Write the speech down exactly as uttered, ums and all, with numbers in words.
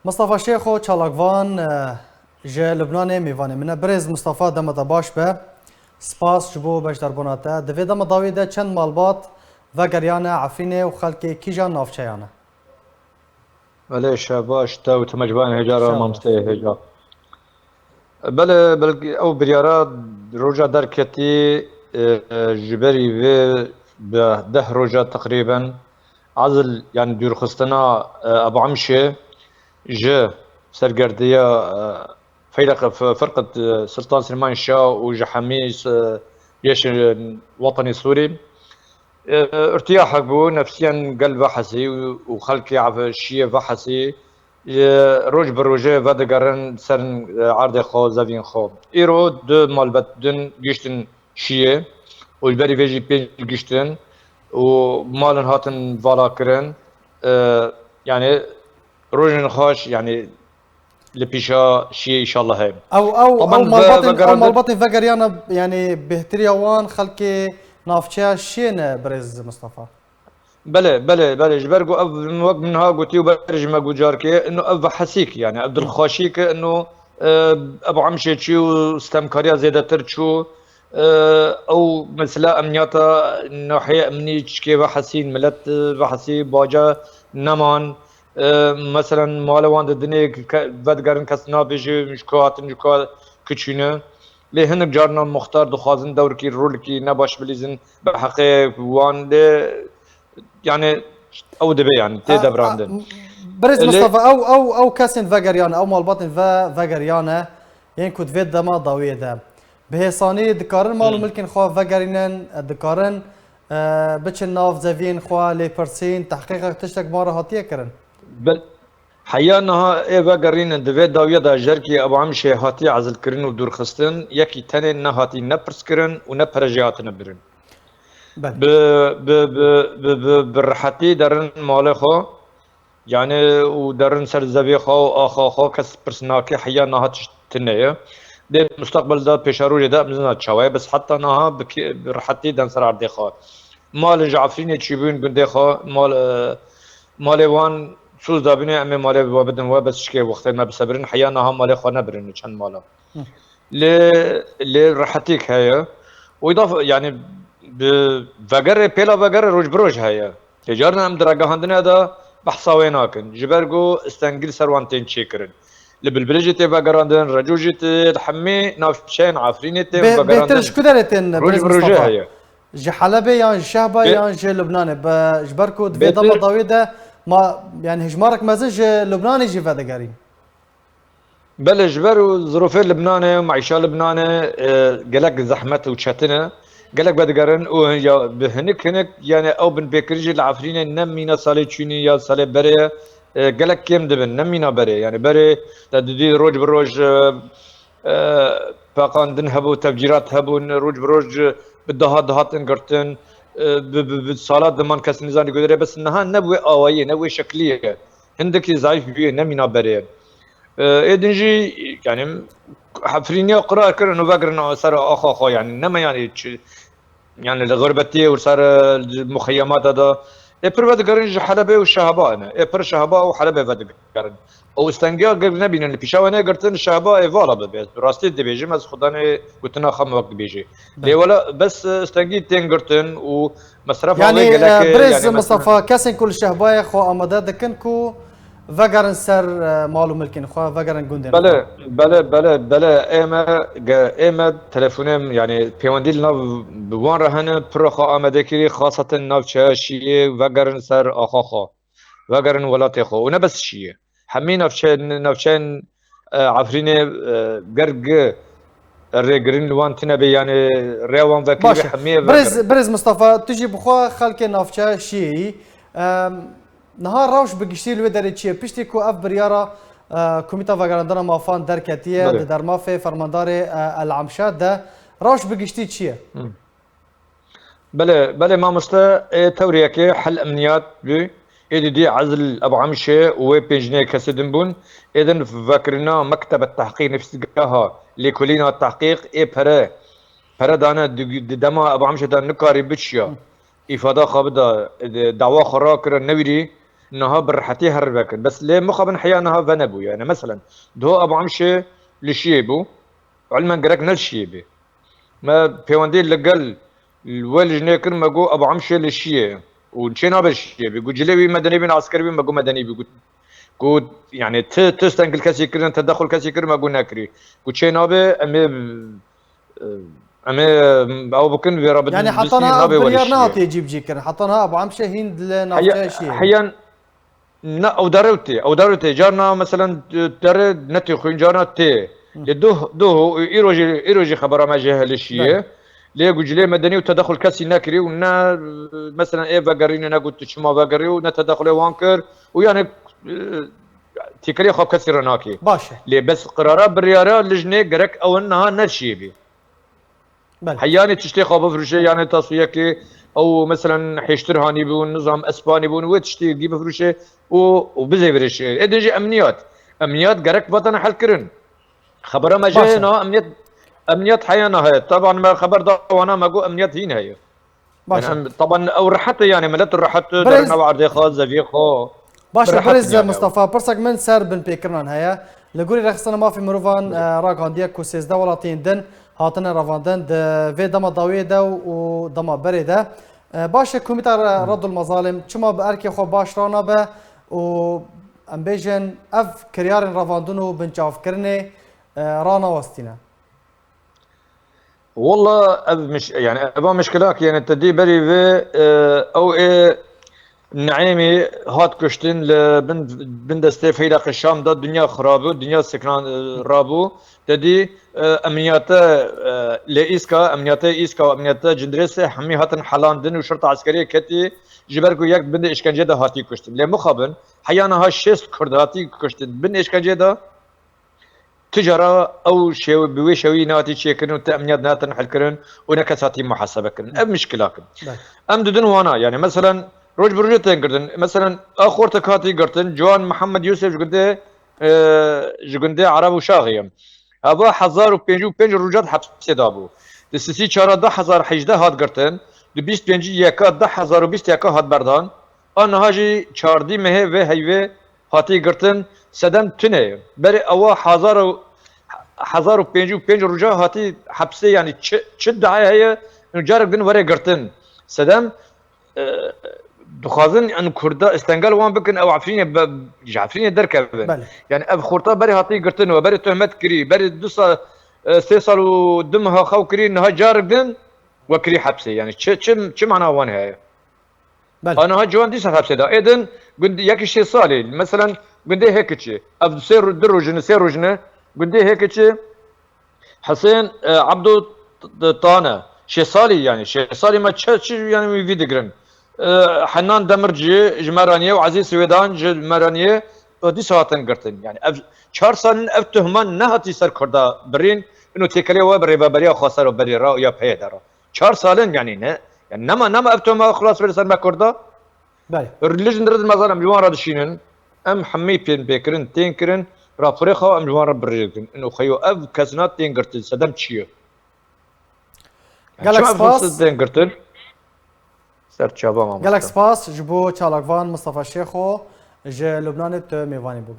Mistefa Şêxo çalakvan, e, ji Lubnanê mêvanê min e. Birêz Mistefa, dema te baş be. Spas ji bo beşdarbûna te. Di vê dema dawî de çend malbat vegeriyane Efrînê û xelkê kîjan navçeyan e? Belê, şev baş, te û temecvanê hêja re, Şev baş. Mamosteyê hêja. Belê, belkî ew biryara roja derketî, e, e, ji berî vê bi deh roja teqrîben ezil, yani dûrxistina, e, Ebu Emşê ji sergerdiya, e, Feyleq, f-, Firqet, e, Sultan Silêman Şah û ji hemî, e, Cêşê Wetenî Sûrî, e, irtiyahek bû, nefsiyen gel vehesî û, û xelkê ev-, şiyê vehesî, e, roj bi rojê vedigerin ser, e, erdê xwe, zeviyên xwe. Îro du malbet din giştin şiyê û ji berî vê jî pênc giştin û malin hatin vala kirin. E, yani rojên xweş, yani li pîşa şiyê, înşallah heye. Ew, ew, Taban ew ve-, malbatên, ew vegerandin- malbatên vegeriyane, yani bêhtiriya wan xelkê navçeya şiyê ne, birêz Mistefa? Belê, belê, belê. Ji ber ku ev, wek min ha gotî û berê jî me got carkê, ino ev vehesîk, yani ev dilxweşîk, ino, e, Ebu Emşê çû û stemkariya zêdetir çû, e, ew mesela emniyata nahiyê emnî çikê vehesîn, milet, e, vehesî, baca neman. E, meselen malê wan di dinê ke-, vedigerin, kes nabêje ji ku hatin, ji ku kiçûne. Lê hinek carna muxtar dixwazin dewrkî, rolkî ne baş bilîzin bi heqê wan. Lê yani ew dibe yani tê A, a, debrandin. m-, Birêz E, lê Mistefa, ew, ew, ew kesên vegeriyane, ew malbatên ve vegeriyane, yên ku di vê dema dawiyê de bi hêsanî dikarin mal û Hmm. milkên xwe vegerînin, dikarin, e, biçin nav zeviyên xwe, lêpirsîn, tehqîqek, tiştek wan re hatiye kirin? Bil-, heya niha ê vegerînin di vê dawiya de jerkî Ebu Emşê hatiye ezilkirin û dûrxistin, yekî tenê nehatî ne pirskirin û ne pere jê hatine birin. Belê. Bi, bi, bi, bi, bi, bi rehetî derin malê xwe, yani û derin ser zevê xwe û axa xwe, kes pirs nake, heya niha tişt tune ye. Dê mustaqbel de, pêşerojê de, em nizana çawa ye, bes heta niha bi kê-, bi rehetî den ser erdê xwe. Malin ji Efrînê çûbûn gundê xwe, mal, e, malê wan soz dabûne, em ê malê we bidin we, bes çikê wextê me bisebirin, heya niha malê xwe nebirin çend mala. Hı. Lê, lê rehetîk heye. Û îdaf, yani bi vegerê, pêla vegerê roj bi roj heye. Tê carna em di ragihandinê de behsa wê nakin. Ji ber ku stengî li ser wan tên çêkirin. Li Bilbilê jî tê vegerandin, Reco jî tê, li hemî navçeyên Efrînê tê Bê-, vegerandin. Bêhtir ji ku derê tên, Roj birêz bi rojê Mistefa? Heye. Ji Helebê yan ji Şehba Bê- yan ji Lubnanê? Be-, ji ber ku di vê dema Bêhtir dawî de ma, yani hejmarek mezin ji Lubnanê jî vedigerîn. Belê, ji ber û zirofê Libnanê û meîşa Libnanê, e, gelek zehmet û çetin e. Gelek vedigerin û ya bi hinik hinik, yani ew binpêkirî jî li Efrînê ne mîna salê çûnî ya salê berê ye, e, gelek kêm dibin, ne mîna berê. Yani berê te didî roj bi roj, e, e, peqandin hebû, tevcîrat hebûn, roj bi roj bi daha dihatin girtin, e, bi, bi, bi sala diman kes nizanî guderê, bes niha ne bi wê awayî ye, ne bi wê şeklî ye. Hindekî zayîf bûye, ne mîna berê ye. E, ê din jî, yani, Efrîniya qirar kirin û vegirin ser axa xwe, yani, ne me, yani, çi, yani, li xirbetiyê û ser, e, muxeyemata de. Ê pir vedigerin ji Helebê û Şehba ne. Ê pir Şehba û Helebê vedigerin. Û stengiya gir nebînin, li pîşa we negirtin, Şehba ê vala bibe. Rastî dibêjim, ez xudanê gotina xwe wek dibêjê. Lê Belê. wela bes, e, stengî tên girtin û mesrefa Yani, wê gelek, e, e, birêz yani, Mistefa, mesela kesên ku li Şehbayê xwe amade dikin ku vegerin ser, e, mal û milkên xwe, vegerin gundên Belê, xwe. belê, belê, belê. Ê me, ge-, ê me telefonê, yani pêwendî li nav bi wan re hene, piro xwe amade kirî, xaseten navçeya Şiyê, vegerin ser axa xwe, vegerin welatê xwe. Û ne bes Şiyê. Hemî navçe-, navçeyên, e, Efrînê, e, ger gi rêgirîn li wan tune be, yani rê wan vekirî Baş be, e. hemî Birêz, vegerin. Birêz Mistefa, tu jî bi xwe xelkê navçeya Şiyê yî. Em, Niha rewş bi giştî li wê derê çi ye? Piştî ku ev biryara, e, Komîta Vegerandina Mafan derketiye, Belê. di dermafê fermandarê, e, El Amşa de, rewş bi giştî çi ye? Hı. Belê, belê mamoste, ê tewriyekê hel emniyat bû, ê didî ezil Ebu Amşê û wê pênc nê kesê din bûn, ê din vekirina mektebe tehqîq, nivîsgeha lêkolîna tehqîq, ê pere, pere dane di, di dema Ebu Amşê de nikarî biçiya. Hı. îfada xwe bida, e, dawa xwe rakira newîrî, niha bi rehetî her vekin. Bes lê mixabin heya niha venebûye. Yani meselen, duha Ebu Emşê li Şiyê bû, ilmen gerek ne li Şiyê bê. Me pêwendî li gel we li jinê kir, me got Ebu Emşê li Şiyê û çê nabe Şiyê bê. Got cilê wî medenî bîn, eskerî bîn, me got medenî bî. Got, got, yani ti, ti stengil kesî kirin, tedexul kesî kir, me got nekirî. Got çê nabe, em ê, em ê, ew bikin, vê re bidin Yani heta niha ev biryar nehatiye cîbicî kirin. Heta niha Ebu Emşê hîn li navçeya Şiyê bû. Heyan, ne, ew dere tê, ew dere tê. Carna, meselen, dere netê xwîn, carna tê. Hı. Lê duh, duh, îro jî, îro jî xebera me jê helişiye. Belê. Lê gucilê medenî û tedexul kesî nekirî û ne, meselen, ê vegerîne, ne got tu çima vegerî û ne tedexulê wan kir û yani, e, têkilê xwe bi kesî re nakê. Baş e. Lê bes qirara, biryara lijnê gerek ew niha ne Şiyê bî. Belê. Heyanê tiştê xwe bifirûşe, yanê tasûyekê ew, meselen, hêştir hanî bûn, nizam espanî bûn, wê tiştê gî bifirûşe û, û bizêvirêşe. Ê din jî emniyat. Emniyat gerek vatana helkirin. Xebera me jê Baş e. hêna, emniyet, emniyet heya niha heye. Taban me xeber da wana, me got emniyet hîn heye. Baş Yani e. em, taban ew rehet e, yani millet rehet e, Birêz- derin ew erdê xwe, zeviyê xwe. Baş e, Rehet birêz dünya Mustafa, pirsek min ser binpêkirinan heye. Li gorî Rêxistina Mafê Mirovan, Belê. e, ragihandiye ku sêzdeh welatiyên din hatine revandin di vê dema dawiyê de û dema berê de. E, baş e, Komîta Re-, Hı. Reddul Mezalim çima bi erkê xwe baş ranabe û, em bêjin, ev kiryarên revandin û binçavkirinê, e, ranawestîne? Walla ev miş-, yani eva mişkilak, yani te dî berî vê, e, ew ê Neîmî hat kuştin li bin, bin destê Feylaqê Şam de, dinya xirabû, dinya sekran, e, rabû. Te dî, e, emniyete, e, lê îska, emniyete îska û emniyete Cindirêsê hemî hatin helandin û şerta eskeriyê ketî, ji ber ku yek bin de îşkencê de hatî kuştin. Lê mixabin, heya niha şêst Kurd hatî kuştin bin îşkencê de. Tu cara ew şew-, bi wê şewî nehatî çêkirin û tu emniyet nehatin hilkirin û ne kes hatî muhasebe kirin. Ev mişkilak in. Belê. Em didin wana, yani, meselen, roj bi rojê tên girtin. Meselen, a xortek hatî girtin, Ciwan Mihemed Yûsef ji gundê, e, ji gundê Ereb û Şaxê ye. Eva hezar û pêncî û pênc roja di hepsê de bû. Di sisî çara du hezar hejdeh hat girtin, di bîst pêncî yeka du hezar û bîst yeka hat berdan. A niha jî çardî mehê vê heyvê hatî girtin, sedem tune ye. Berê ewa hezar û, hezar û pêncî û pênc roja hatî hepsê, yani çi, çi diaye heye, û carek din were girtin. Sedem, e, dixwazin em Kurda stengel wan bikin, ew Efrînê be, ji Efrînê derkevin. Belê. Yani ev xorta berê hatî girtin we, berê tohmet kirî, berê du sal, e, sê sal û du meha xew kirî, niha carek din we kirî hepsê. Yani çi, çi, çi mana wan heye? Belê. A niha ciwan dîsa hepsê de. Êdin gund-, yekî şêst salî, meselen, gundê Hêkiçî. Ev sê ro-, du rojine, sê rojine gundê Hêkiçî Hesên, e, Ebdo t-, t-, Tane. Şêst salî, yani, şêst salî me çi, çi, yani, wî vî digirin. E, Hennan Demirci ji Meraniyê û Ezîz Swêdan ji Meraniyê, e, dîsa hatin girtin. Yani, ev çar salin ev tuhman nehatî ser Kurda birîn, ino têkelê we bi rêveberiya xwe ser û berê re ya peyê de re. Çar salin, yani ne, yani nema, nema ev tuhma xilas bêre ser me Kurda. Belê. Li jin rid mezal em ji wan re dişînin. Em hemî pên pêkirin, tên kirin, raporê xwe em ji wan re birêz dikin. Ino xeyo ev kesina tên girtin, sedem çi ye? Yani Gelek çima ev spas. Xems tên girtin? Ser çava mamoste. Gelek spas ji bo çalakvan Mustafa Şêxo ji Lubnanê tu mêvanî bû.